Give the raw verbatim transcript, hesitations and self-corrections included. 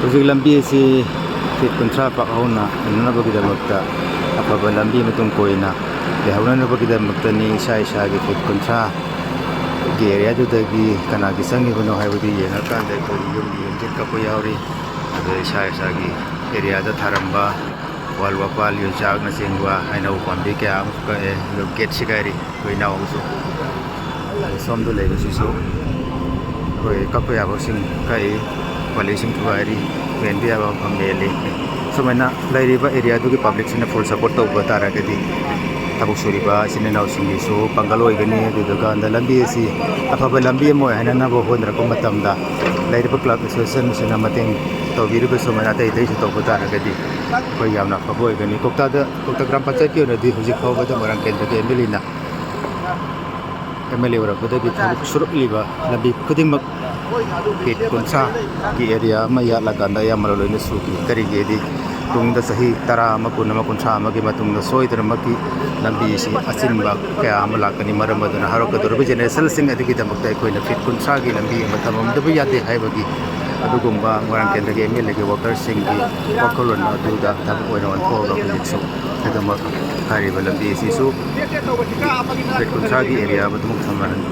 ꯍꯧꯖꯤꯛ ꯂꯝꯕꯤ ꯑꯁꯤ ꯐꯤꯠ ꯀꯨꯟꯊ꯭ꯔꯥ ꯄꯥꯛꯍꯧꯅ ꯎꯅꯅꯕꯒꯤꯗꯃꯛꯇ ꯑꯐꯕ ꯂꯝꯕꯤ ꯃꯇꯨꯡ ꯀꯣꯏꯅ ꯂꯩꯍꯧꯅꯅꯕꯒꯤꯗꯃꯛꯇꯅꯤ ꯏꯁꯥ ꯏꯁꯥꯒꯤ ꯐꯤꯠ ꯀꯨꯟꯊ꯭ꯔꯥꯒꯤ ꯑꯦꯔꯤꯌꯥꯗꯨꯗꯒꯤ ꯀꯅꯥꯒꯤ ꯆꯪꯉꯤꯕꯅꯣ ꯍꯥꯏꯕꯗꯨ ꯌꯦꯡꯉꯀꯥꯟꯗ ꯑꯩꯈꯣꯏꯒꯤ ꯌꯨꯝꯒꯤ ꯌꯨꯝꯆꯠ ꯀꯛꯄ ꯌꯥꯎꯔꯤ꯫ ꯑꯗꯨ ꯏꯁꯥ ꯏꯁꯥꯒꯤ ꯑꯦꯔꯤꯌꯥꯗ ꯊꯥꯔꯝꯕ ꯋꯥꯜ ꯋꯥꯄꯥꯜ, ꯌꯣꯡꯆꯥꯛꯅꯆꯤꯡꯕ ꯍꯩꯅꯧ ꯄꯥꯝꯕꯤ ꯀꯌꯥ ꯑꯃꯁꯨ ꯀꯛꯑꯦ꯫ ꯑꯗꯨ ꯒꯦꯠ ꯁꯤꯒꯥꯏꯔꯤ ꯑꯩꯈꯣꯏ ꯏꯅꯥꯎ ꯑꯃꯁꯨ꯫ ꯑꯗꯨ ꯁꯣꯝꯗ ꯂꯩꯕꯁꯤꯁꯨ ꯑꯩꯈꯣꯏ ꯀꯛꯄ ꯌꯥꯕꯁꯤꯡ ꯀꯛꯏ, ꯄꯥꯂꯤꯁꯤꯡ ꯊꯨꯒꯥꯏꯔꯤ, ꯃꯦꯟꯕ ꯌꯥꯕ ꯃꯐꯝ ꯃꯦꯜꯂꯤ꯫ ꯁꯨꯃꯥꯏꯅ ꯂꯩꯔꯤꯕ ꯑꯦꯔꯤꯌꯥꯗꯨꯒꯤ ꯄꯕ꯭ꯂꯤꯛꯁꯤꯅ ꯐꯨꯜ ꯁꯄꯣꯔꯠ ꯇꯧꯕ ꯇꯥꯔꯒꯗꯤ ꯊꯕꯛ ꯁꯨꯔꯤꯕ ꯏꯆꯤꯟ ꯏꯅꯥꯎꯁꯤꯡꯒꯤꯁꯨ ꯄꯥꯡꯒꯜ ꯑꯣꯏꯒꯅꯤ꯫ ꯑꯗꯨꯗꯨꯒ ꯂꯝꯕꯤ ꯑꯁꯤ ꯑꯐꯕ ꯂꯝꯕꯤ ꯑꯃ ꯑꯣꯏꯍꯟꯅꯕ ꯍꯣꯠꯅꯔꯛꯄ ꯃꯇꯝꯗ ꯂꯩꯔꯤꯕ ꯀ꯭ꯂꯕ ꯑꯦꯁꯣꯁꯤꯌꯦꯁꯟꯁꯤꯅ ꯃꯇꯦꯡ ꯇꯧꯕꯤꯔꯤꯕ ꯁꯨꯃꯥꯏꯅ ꯑꯇꯩ ꯑꯇꯩꯁꯨ ꯇꯧꯕ ꯇꯥꯔꯒꯗꯤ ꯑꯩꯈꯣꯏ ꯌꯥꯝꯅ ꯑꯐꯕ ꯑꯣꯏꯒꯅꯤ꯫ ꯀꯧꯇꯥꯗ, ꯀꯧꯇꯥ ꯒ꯭ꯔꯥꯝ ꯄꯟꯆꯥꯌꯠꯀꯤ ꯑꯣꯏꯅꯗꯤ ꯍꯧꯖꯤꯛ ꯐꯥꯎꯕꯗ ꯃꯣꯏꯔꯥꯡ ꯀꯦꯟꯗ꯭ꯔꯒꯤ ꯑꯦꯝ ꯑꯦꯜ ꯑꯦꯅ ꯑꯦꯝ ꯑꯦꯜ ꯑꯦ ꯑꯣꯏꯔꯛꯄꯗꯒꯤ ꯊꯕꯛ ꯁꯨꯔꯛꯂꯤꯕ ꯂꯝꯕꯤ ꯈꯨꯗꯤꯡꯃꯛ ꯐꯤꯠ ꯀꯨꯟꯊ꯭ꯔꯥꯒꯤ ꯑꯦꯔꯤꯌꯥ ꯑꯃ ꯌꯥꯠꯂꯀꯥꯟꯗ ꯑꯌꯥꯝꯕꯅ ꯂꯣꯏꯅ ꯁꯨꯈꯤ꯫ ꯀꯔꯤꯒꯤꯗꯤ ꯇꯨꯡꯗ ꯆꯍꯤ ꯇꯔꯥ ꯑꯃ, ꯀꯨꯟ ꯑꯃ, ꯀꯨꯟꯊ꯭ꯔꯥ ꯑꯃꯒꯤ ꯃꯇꯨꯡꯗ ꯁꯣꯏꯗꯅꯃꯛꯀꯤ ꯂꯝꯕꯤ ꯑꯁꯤ ꯑꯆꯤꯟꯕ ꯀꯌꯥ ꯑꯃ ꯂꯥꯛꯀꯅꯤ꯫ ꯃꯔꯝ ꯑꯗꯨꯅ ꯍꯧꯔꯛꯀꯗꯧꯔꯤꯕ ꯖꯦꯅꯦꯔꯦꯁꯟꯁꯤꯡ ꯑꯗꯨꯒꯤꯗꯃꯛꯇ ꯑꯩꯈꯣꯏꯅ ꯐꯤꯠ ꯀꯨꯟꯊ꯭ꯔꯥꯒꯤ ꯂꯝꯕꯤ ꯑꯃ ꯊꯝꯃꯝꯗꯕ ꯌꯥꯗꯦ ꯍꯥꯏꯕꯒꯤ ꯑꯗꯨꯒꯨꯝꯕ ꯃꯣꯏꯔꯥꯡ ꯀꯦꯟꯗ꯭ꯔꯒꯤ ꯑꯦꯝ ꯑꯦꯜ ꯑꯦꯒꯤ ꯋꯥꯀꯔꯁꯤꯡꯒꯤ ꯋꯥꯈꯜꯂꯣꯟ ꯑꯗꯨꯗ ꯊꯕꯛ ꯑꯣꯏꯅ ꯑꯣꯟꯊꯣꯛꯑꯒ ꯍꯧꯖꯤꯛꯁꯨ ꯑꯗꯨꯃꯛ ꯍꯥꯏꯔꯤꯕ ꯂꯝꯕꯤ ꯑꯁꯤꯁꯨ ꯐꯤꯠ ꯀꯨꯟꯊ꯭ꯔꯥꯒꯤ ꯑꯦꯔꯤꯌꯥ ꯑꯗꯨꯃꯛ ꯊꯝꯃꯔꯅꯤ꯫